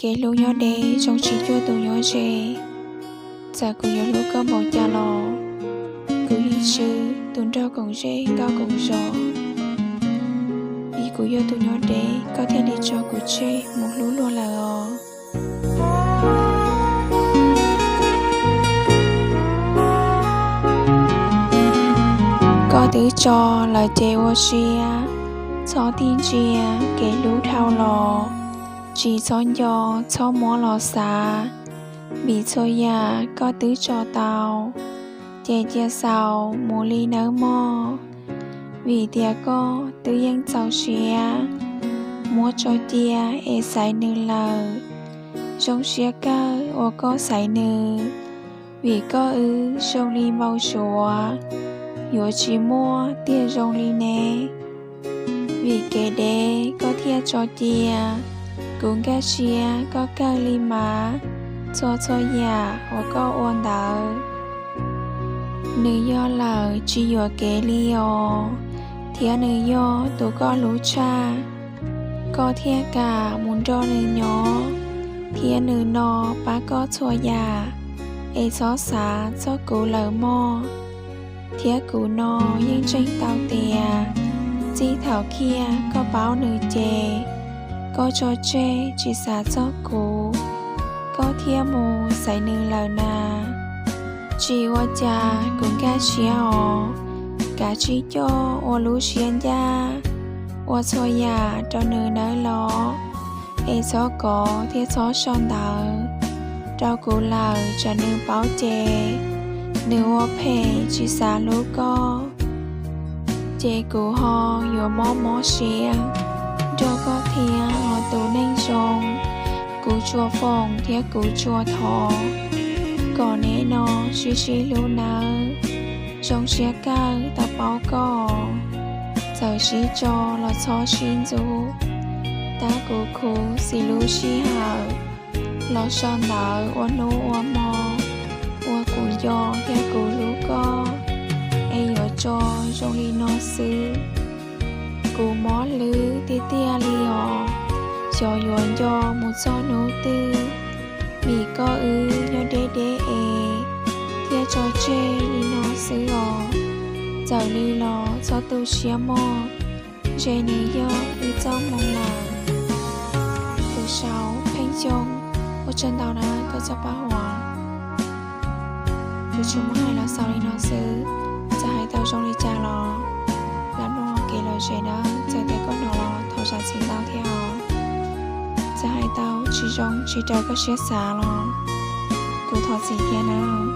Kev hlub nyob deb zoo tsis cuag tus nyob ze. Txawm kuv yuav hlub koj npaum cas los kuv yeej swb tus nrog koom zej nkauj koom zos, vim kuv yog tus nyob deb koj thiaj li tso kuv tseg mus hlub luag lawm os. Koj twb tso lawm ces ua siab, txhob tig ntsia kev hlub dhau los, tsis txhob nco txhob muab los xav, vim txhua yam koj twb tso tau, ces cia xaus mus li nawb mog. Vim tias koj twb yeej txaus siab, muab tso cia es xaiv nws lawm. Zoo siab kawg uas koj xaiv nws, vim koj wb zoo li npau suav, yuav tsis muaj tiag zoo li ne. Vim kev dev koj thiaj tso cia, kuv nkag siab koj kawg li mas, txhua txhua yam uas koj ua ntawd. Nws yog lawm tsis yuam kev li os, thiab nws yog tus koj hlub tshaj, koj thiaj kam mus nrog nws nyob, thiab nws no pab koj txhua yam, es txhob xav txog kuv lawm mog. Thiab kuv no yeej ntseeg tau tias, txij thaum kiag koj paub nws ces, koj tso tseg tsis xav txog kuv, koj thiaj mus xaiv nws lawm na. Tsis ua cas kuv nkag siab os, kav tsij coj ua lub siab ncaj, ua txhua yam rau nws nawb los, es txhob kov thiab txhob sau ntawv rau kuv lawm tsam nws paub ces, nws ua phem tsis xav hlub koj, ces kuv ho yuav mob mob siab nrog koj thiab ho tus neeg zoo. Kuv tsuas foom thiab kuv tsuas thov kom neb no sib sib hlub nawb. Zoo siab kawg tau paub koj, txawm sib tso los txhob sib ntxub. Tab kuv khuv xim lub sij hawm los sau ntawv ua hnub ua hmo, ua kuv nco thiab kuv hlub koj, es yuav tso zoo li no xwb. Kuv mob hlwb tiag tiag li os, xyov yuav nco mus txog hnub twg, vim koj wb nyob deb deb es thiaj tso tseg li no xwb os. Txawm li los txhob tu siab mog, ntshe nws yog wb txoj hmoo lawm. Tus sau Pheej Xyooj, ua tsaug ntau na koj txoj paj huam. Kuv tsuas muab hais los xaus li no xwb, txawm hais tau zoo li cas los lam muaj kev lom zem nawb, txawm tias koj hnov los thov zam txim ntau thiab os. Txawm hais tau tsis zoo tsis raws koj siab xav los kuv thov txim thiab nawb.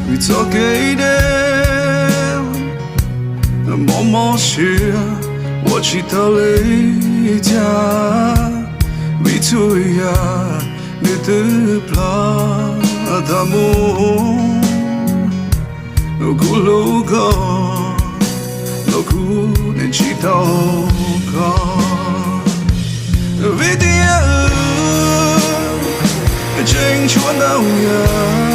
Vim txoj kev deb, mob mob siab ua tsis tau li cas, vim txhua yam nws twb plam tas mus. Kuv hlub koj los kuv niam tsis tau koj, vim tias wb tseem tshuav ntau yam